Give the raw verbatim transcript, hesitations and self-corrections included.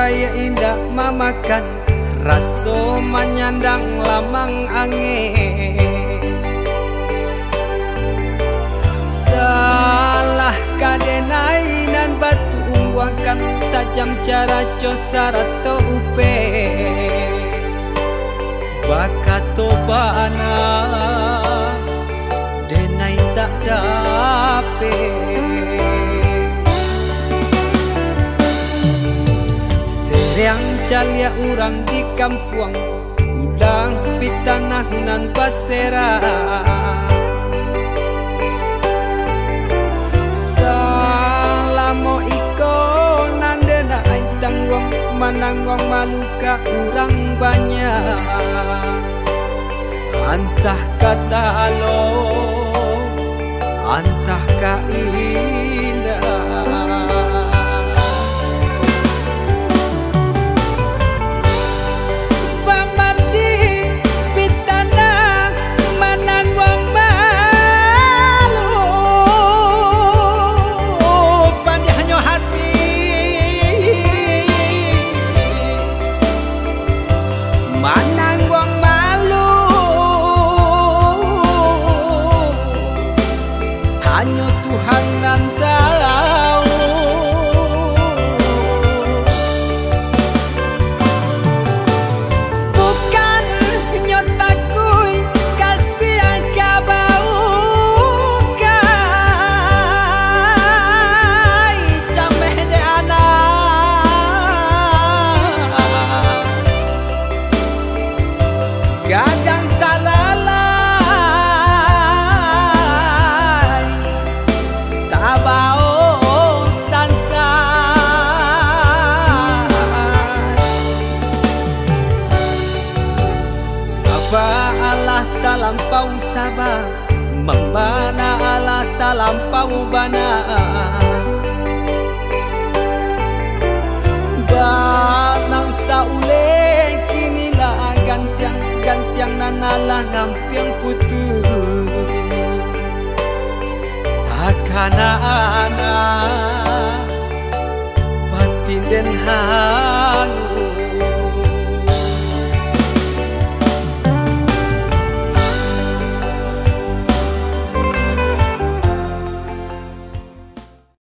Aia indak mamakan, raso manyandang lamang angin. Salah ka denai nan batumbuakan, tajam caraco sarato upek. Bakato bana, denai tak dapek. Seriang caliak urang di kampuang, ulang pitanah nan baserak. Salamo iko nan denai tangguang, manangguang malu ka urang banyak. Antah ka talok, antah ka indak. Bamandi pitanah manangguang malu, padiahnyo hati manangguang malu. Hanyo Tuhan nan tahu. Bukannyo takuik, kasiah ka bau kai, cameh dek anak. Gadang talalai, tabao sansa. Saba alah talampau saba, mambana alah talampau bana. Banang sauleh kini lah gantiang, gantiang nan alah ngampiang putuih. Takana anak patinden hangu.